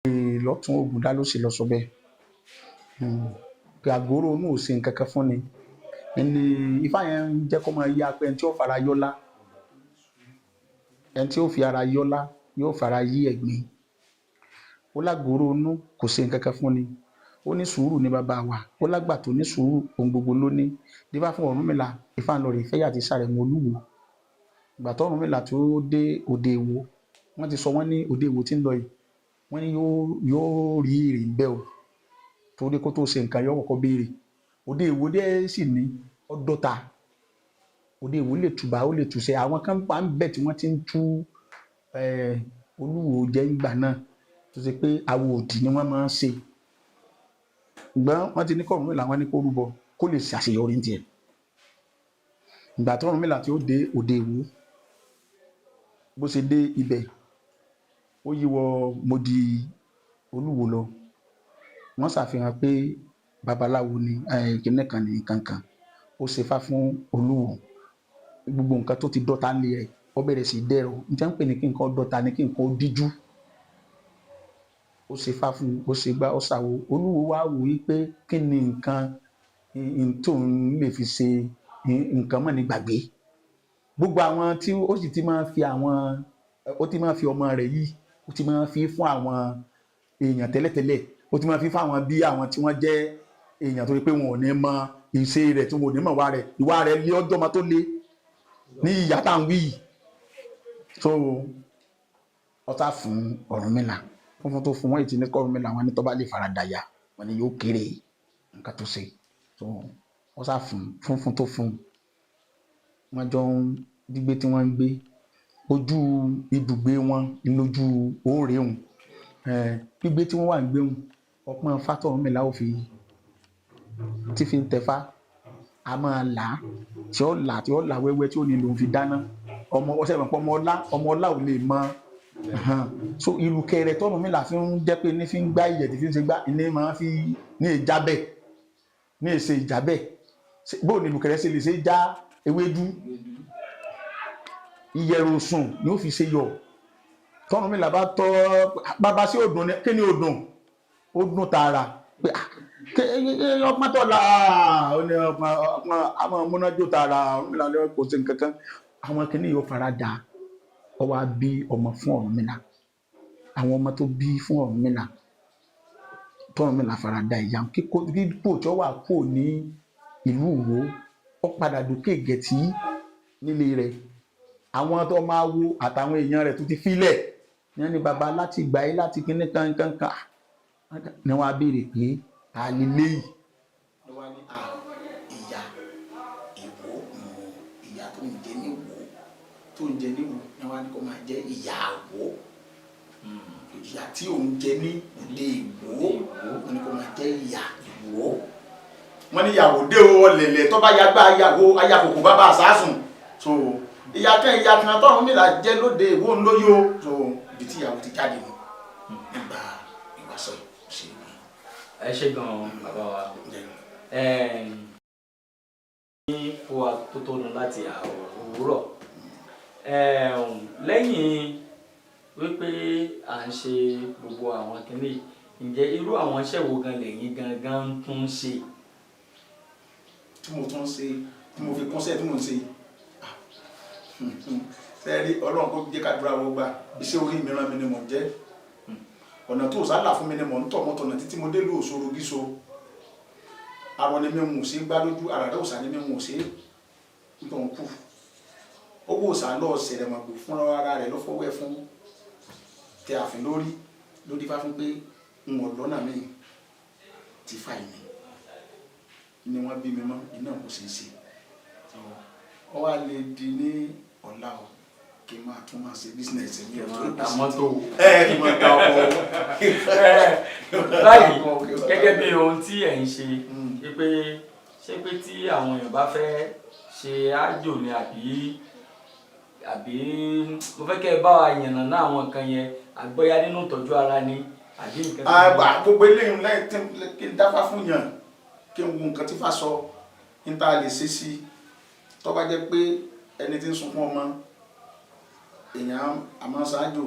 Lọ́tún Ògúndá ló sì lọ sọ bẹ́ẹ̀ pé àgóró inú ò ṣe nǹkan kan fún ni. Ní Ifá yẹn ń jẹ́ kó máa yá pé ẹni tí ó fara yọ́lá, ẹni tí ó fi ara yọ́lá yóò fara yí ẹ̀gbin. Ó lágòóró inú kò ṣe nǹkan kan fún ni. Ó ní sùúrù ní bàbá wa. Ó lágbà tó ní sùúrù, ohun gbogbo ló ní. Dífá fún Ọ̀rúnmìlà, Ifá ń lọ rè fẹ́yà tí sàrẹ̀mú Olúwo. Ìgbà tó Ọ̀rúnmìlà tó dé òde Ìwó, wọ́n ti sọ wọ́n ní òde Ìwó tí ń lọ yìí, wọ́n ní yóò rí èrè ń bẹ́ o, torí kó tó ṣe nǹkan yóò kọ́kọ́ béèrè. Òde Ìwó dé sì ní ọdọ́ta. Òde Ìwó lè tùbà, ó lè túṣẹ. Àwọn kan wà ń bẹ̀ tí wọ́n ti ń tú Olúwo jẹ́ ńgbà náà, tó ṣe pé awo òdì ni wọ́n máa ń ṣe. Ṣùgbọ́n wọ́n ti ní kọ́ Ọ̀rúnmìlà, wọ́n ní kó rúbọ kó lè ṣàṣeyọrí ní tiẹ̀. Ìgbà tó Ọ̀rúnmìlà tí ó dé òde Ìwó, bó ṣe dé ibẹ̀, ó yíwọ modi Olúwo lọ. Wọ́n ṣàfihàn pé babaláwo ni, kíní kan ní nǹkan kan. Ó ṣe fá fún Olúwo. Gbogbo nǹkan tó ti dọ́ta nílé rẹ̀, ó bẹ̀rẹ̀ sí í dẹ̀rọ̀. N tí wọ́n ń pè ní kí nǹkan dọ́ta ni kí nǹkan ó díjú. Ó ṣe fá fún un, ó ṣe gbá, ó ṣàwo. Olúwo wá wò wí pé kí ni nǹkan tóun lè fi ṣe nǹkan mọ́ ní gbàgbé. Gbogbo àwọn tí ó sì ti máa fi àwọn, ó ti máa fi ọmọ rẹ̀ yìí, ó ti máa fi fún àwọn èèyàn tẹ́lẹ̀tẹ́lẹ̀. Ó ti máa fi fún àwọn bí àwọn tí wọ́n jẹ́ èèyàn tó rí pé wọn ò ní mọ ìṣe rẹ̀, tí wọn ò ní mọ̀ ìwà rẹ̀. Ìwà rẹ̀ lé ọjọ́ ọmọ tó lé ní ìyá tá à ń wí yìí. So ọta fún Ọ̀rúnmìlà. Funfun tó fún wọn èyí tí ní kọ́ Ọ̀rúnmìlà, wọn ní tó bá lè fara dàyà, wọn ní yóò kéré nǹkan tó ṣe. So wọ́n sá fún funfun tó fún. Wọ́n jọ ń gbígbé tí wọ́n ń gbé. Ojú ibùgbé wọn lójú òórè òun. Gbígbé tí wọ́n wà ń gbé òun, ọpọ́n Ifá tí Ọ̀rúnmìlà ó fi tí fi ń tẹfá, a máa là á, tí ó là, tí ó là wẹ́wẹ́ tí ó ní lòun fi dáná. Ọmọ ọsẹ mọ̀ pé ọmọ ọlá, ọmọ ọlá ò lè mọ. So ìrùkẹ̀rẹ̀ tọ́rúnmìlà fi ń jẹ́ pé ní fi ń gbá ìyẹ̀ tí fi ń ṣe gbá ní máa fi ní ìjábẹ̀, ní èsè ìjábẹ̀. Bóò ní ìrùkẹ̀rẹ̀ ṣe lè ṣe já ewédú? Ìyẹ̀rù sùn ni ó fi ṣe yọ̀. Tọ́rúnmìlà bá tọ́ bàbá sí òdùn ni, kí ni òdùn? Ó dùn tààrà pé ọpọ́n tó la ó ní ọpọ́n, ọpọ́n àwọn múnájó tààrà. Ọ̀rúnmìlà ló kò sí nǹkan kan. Àwọn kìíní yóò fara dà. Ó wá bí ọmọ fún Ọ̀rúnmìlà. Àwọn ọmọ tó bí fún Ọ̀rúnmìlà, tọ́rúnmìlà fara da ìyà kíkó kíkó tí ó wà kó ní ìlú Ìwó, ó padà dókè Gẹ̀tì nílé rẹ̀. Àwọn tó máa wo àtàwọn èèyàn rẹ̀ tó ti filẹ̀ ní wọ́n ní baba láti gbà yí láti kíní kankan ni wọ́n á béèrè pé ta ni léyìí. Ló wá ní à ìyá Ìwó, ìyá tó ń jẹ ní Ìwó, tó ń jẹ ní Ìwó ni wọ́n á ní kó máa jẹ ìyá Ìwó. Ìyá tí òun jẹ ní òde Ìwó, wọ́n ní kó máa jẹ ìyá Ìwó. Wọ́n ní ìyàwó dé o, ọ̀lẹ̀lẹ̀ tó bá yagbá ayàwó ayàkòkò bàbá àsásùn. So ìyá kan, ìyá kan tọ́rúnmìlà jẹ́ lóde Ìwó ń lóyún o. So ibi tí ìyàwó ti jáde nù nígbà ìwàsọ̀ ṣe. Ẹ ṣé gan, bàbá wa. Ní fún wa tó tónu láti òwúrọ̀ lẹ́yìn wípé à ń ṣe gbogbo àwọn kinní yìí, ǹjẹ́ irú àwọn iṣẹ́ wo gan lẹ́yìn gangan tún ń ṣe? Tí mo tún ń ṣe, tí mo fi kúnṣẹ́ tí mo ń ṣe, sẹ́ẹ̀rí, Ọlọ́run kó jẹ́ ká dúrà wọ́n gbà. Iṣẹ́ orí mi rán mi ni mò ń jẹ́. Ọ̀nà tó sálà fún mi ni mò ń tọ̀ mọ́tọ̀nà títí mo dé lù Òṣòro gíso. Arọ ni mi mú sí gbá lójú àràrà, òsà ni mi mú sí nítorí kù owó òsà lọ sẹ̀rẹ̀mọ̀gbò fúnra ara rẹ̀ ló fọwọ́ ẹ̀ fún tẹ àfin lórí lórí fá fún pé n ò lọ́nà mi ti fa ìní ni wọ́n bí mi mọ́ iná kò sì ń ṣe. Ọ wá lè di ní ọ̀la o, kí n máa tún máa ṣe business mi. Kí n máa ta mọ́tò. Ẹ kí n máa ta ọkọ̀. Báyìí, gẹ́gẹ́ bí ohun tí ẹ̀ ń ṣe, wípé ṣé pé tí àwọn èèyàn bá fẹ́ ṣe àjò ni, àbí mo fẹ́ kẹ́ ẹ bá wa yànnàná àwọn nǹkan yẹn, àgbọ́yá nínú ìtọ́jú ara ni àbí nǹkan tí Àgbà gbogbo eléyìí lẹ́yìn tí kí n dáfá fún yàn, kí n wo nǹkan tí fà sọ n ta lè ṣe sí. Tó bá jẹ́ pé ẹni tí ń sunkún ọmọ èèyàn àmọ́ ṣáájú.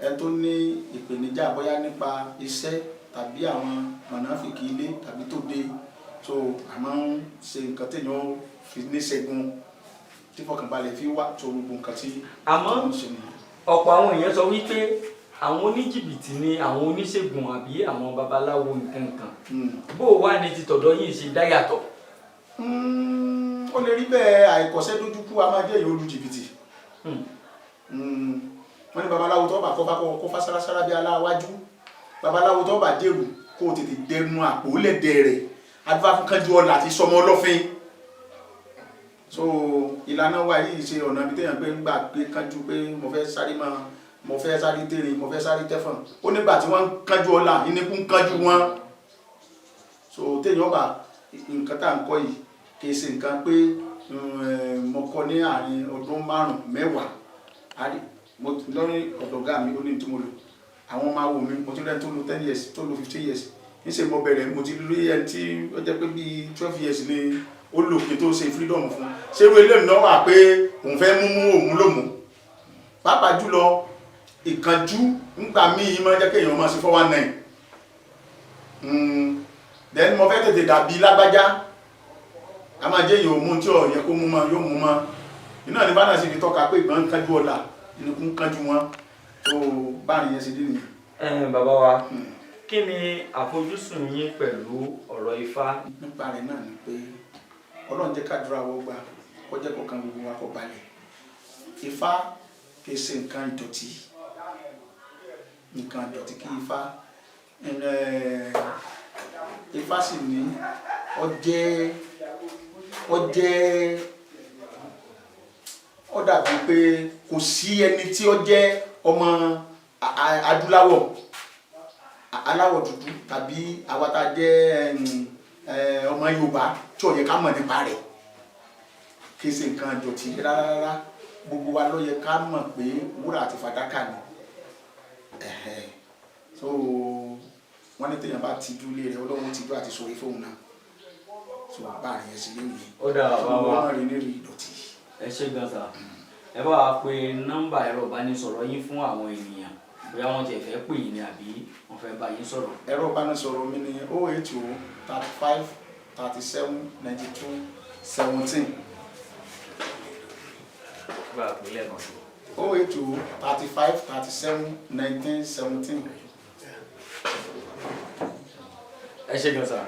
Ẹni tó ní ìpèníjà, bóyá nípa iṣẹ́ tàbí àwọn mọ̀nàfìkì ilé tàbí tòde, so a máa ń ṣe nǹkan téèyàn ó fi níṣẹ́gun, tí fọkànbalẹ̀ fi wà tó, gbogbo nǹkan tí Àmọ́ wọ́n ń ṣe nìyẹn. ọ̀pọ̀ àwọn èèyàn sọ wípé àwọn oníjìbìtì ni àwọn oníṣègùn àbí àwọn babaláwo nǹkan kan. Bó o wá ní ti tọ̀dọ̀ yìí ṣe dá yàtọ̀? Ó lè rí bẹ́ẹ̀. Àìkọ́ṣẹ́ dójúkú a máa jẹ́ èyí olú jìbìtì. Wọ́n ní babaláwo tó bá kọ́fà kọ́fà sárasára bí aláwájú, babaláwo tó bá dèrò kó o tètè dẹnu àpò lẹ́dẹ̀ rẹ̀, adúfà fún kánjú ọ̀la àti sọmọ ọlọ́fin. So ìlànà wa yìí ṣe ọ̀nà ibi téèyàn pé ń gbà pé kánjú pé mo fẹ́ sáré máa, mo fẹ́ sáré tèrè, mo fẹ́ sáré tẹ́fọ̀n. Ó nígbà tí wọ́n ń kánjú ọ̀la, ìníkú ń kánjú wọn. So téèyàn bá nǹkan tá à ń kọ́ yìí, kì í ṣe nǹkan pé mo kọ́ ní àárín ọdún 5, 10. Àrí mo lórí ọ̀dọ̀ ọ̀gá mi, ó ní tí mo lò. Àwọn máa wò mí, mo ti rí ẹni tó lò 10 years, tó lò 15 years. Níṣẹ́ mo bẹ̀rẹ̀, mo ti rí ẹni tí ó jẹ́ pé bíi 12 years ni ó lò kí n tó ṣe freedom fún. Ṣé irú eléyìí náà wà pé òun fẹ́ mú mú òun lò mú? Pàápàá jùlọ, ìkánjú ńgbà míì máa jẹ́ kéèyàn máa ṣe 419. Then mo fẹ́ tètè dàbí lágbájá, a máa jẹ́ èèyàn òmu tí ò yẹ kó mú mọ́, yóò mú mọ́. Iná ní bánà sì fi tọ́ka pé ìgbọ́n ń kánjú ọ̀la, inú ń kánjú wọn tó báyìí yẹn ṣe dé nìyẹn. Ẹ bàbá wa, kí ni àfojúsùn yín pẹ̀lú ọ̀rọ̀ Ifá? Nípa rẹ̀ náà ni pé Ọlọ́run jẹ́ kádùrá wọ́n gbà, kó jẹ́ kọ̀ọ̀kan gbogbo wa kó balẹ̀. Ifá kì í ṣe nǹkan ìdọ̀tí, nǹkan ìdọ̀tí kí Ifá. Ifá sì ní ó jẹ́ ó dàbí pé kò sí ẹni tí ó jẹ́ ọmọ adúláwọ̀, aláwọ̀ dúdú tàbí àwa tá a jẹ́ ọmọ Yorùbá tí ó yẹ ká mọ̀ nípa rẹ̀. Kì í ṣe nǹkan ìdọ̀tí rárá rárá. Gbogbo wa ló yẹ ká mọ̀ pé wúrà àti fàdákà ni. Ẹ̀hẹ̀. So wọ́n ní téèyàn bá tijú ilé rẹ̀, Ọlọ́run tijú àti sọ̀rọ̀ fóun náà. So báàrin yẹn sí lé nìyẹn. Ó dáa, bàbá wa. Wọ́n rí ní rí ìdọ̀tí. Ẹ ṣé gan sir. Ẹ bá wa pe nọ́mbà ẹ̀rọ ìbánisọ̀rọ̀ yín fún àwọn ènìyàn, bóyá wọ́n tiẹ̀ fẹ́ pè yín ni àbí wọ́n fẹ́ bá yín sọ̀rọ̀. Ẹ̀rọ ìbánisọ̀rọ̀ mi ni 080 35 37 92 17. Bá a pè lẹ́ẹ̀kan sí. 080 35 37 19 17. Ẹ ṣé gan sir.